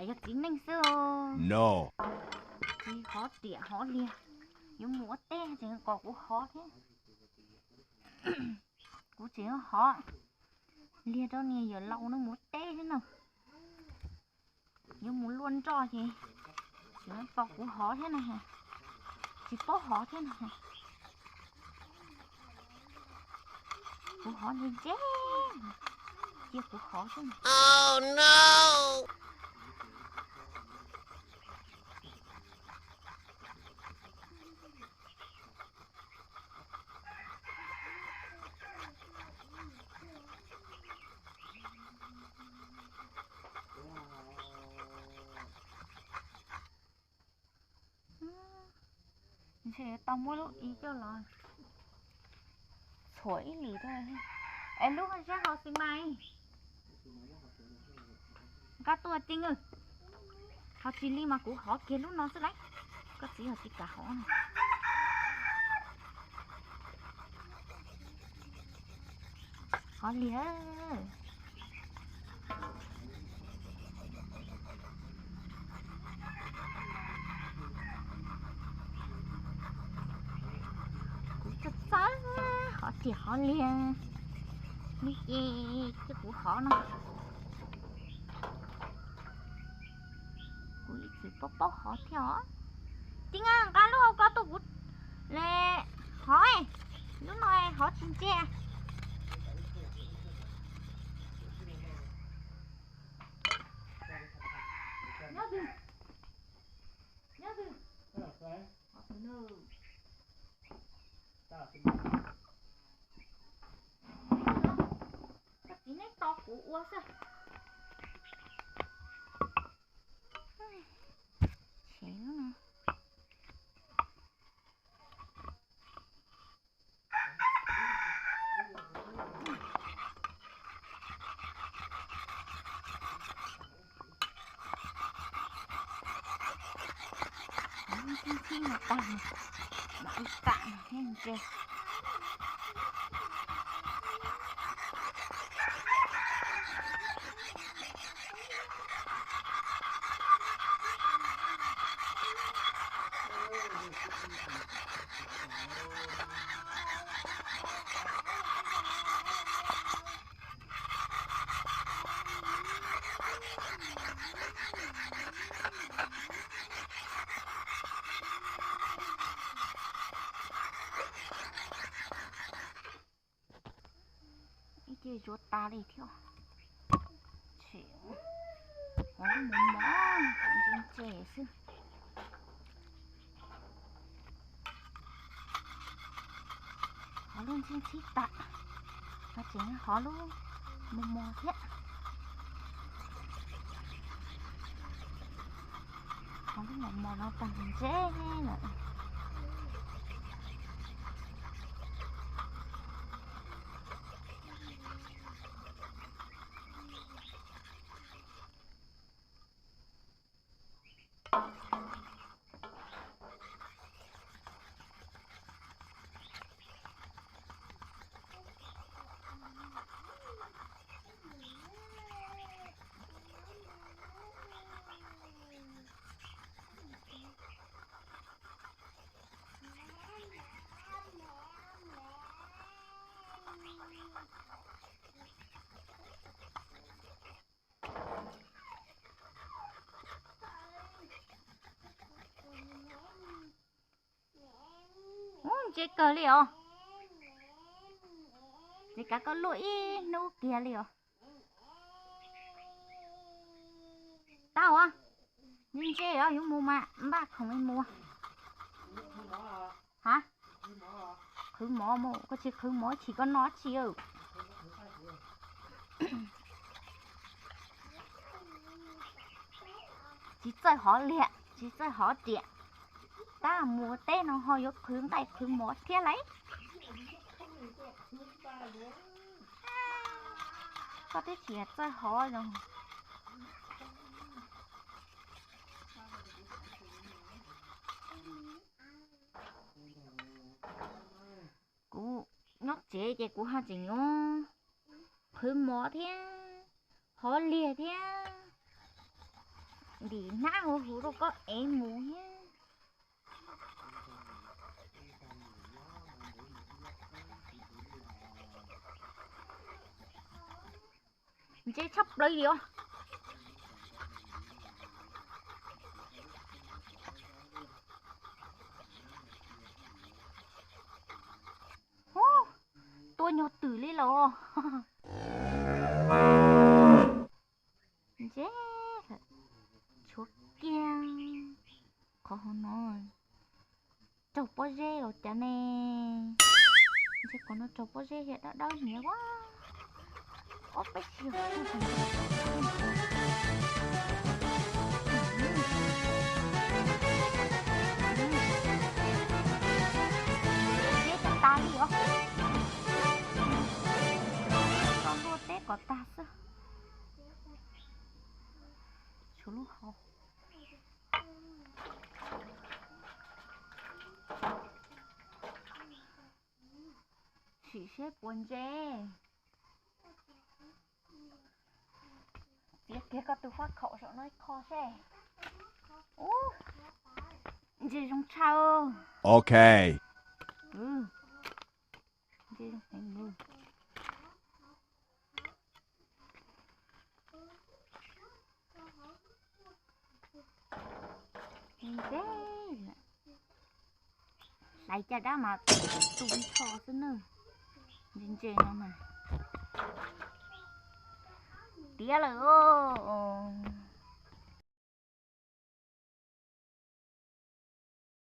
Yog txiv neej xwb os. No. Txiv hov riam hov liag, yuav mus ua teb tseem kom kuv hov thiab. Kuv tseem hov liag rau niag yawm laus no mus ua teb thiab no. Yuav mus luaj nroj ces tseem tos kuv hov thiab no. Tsis paub hov thiab no. Kuv hov ntse ntse, cia kuv hov xwb. Ntshe tau muab lub ib coj los txhuam ib lwm rau. Es lub sab hauv xis mas, nqa tuaj Ceeb, ho tsis li mas kuv hov kiag lub no xwb lauj. Koj txiv ho tsis kam hov no. Hov liag. Kuv txawj txawj hov riam hov liag, neb ces cia kuv hov no. Kuv ib txwm paub paub hov thiab os. Ceeb, nqa lub hauv ko tuaj kuv le hov, lub no hov tsis ntse. Nyob twg? Nyob twg? Koj txiv neb tos kuv ua xwb. Chev lub no. Txhib txhib no tag, mam li kam thiab ntse. Ib ce zuav tas li thiab. Hov lub mos mos, ntse ntse xwb. Hov lub ntxhib ntxhib tas, hov tseem hov lub mos mos thiab. Hov lub mos mos no tag ntse lawm. Ub, ntse kawg li os. Ces kav koj luaj ib hnub kiag li os. Tau os, ntse os, yuav mus mas npaj khoom mus. Ha? Qhwv mov mus, koj tsis qhwv mov chim koj noj tsi. Tsis txawj hov liag, tsis txawj hov riam, tab mus teb no ho yuav qhwv nqaij qhwv mov thiab lauj. Koj twb tsis txawj hov zoo. Kuv nyob tsev ces kuv ho tseem yuav qhwv mov thiab, hov liag thiab. Ntim hnab huv huv rau koj ev mus thiab. Ntse tshaj plaws li os. Ub, tua nyuag twm li los. Ntse, tshuav kiag qhov hauv no raug pob zeb los cas ne. Ntse, qhov no raug pob zeb thiab dawb dawb hniav ua. Ob peb xyoo zeb tas tas li os. Tau luaj teb kom tag xwb. Tshuav lub hau. Sim seb puas ntse. Txiav kiag koj tus fab khaum saum no ib qho seb. Ub, ntse zoo tshaj. Ok. Ntse zoo heev. Ntse, hlais caj dab mas tu nrho xwb na. Ntse ntse no mas tiav lawm os.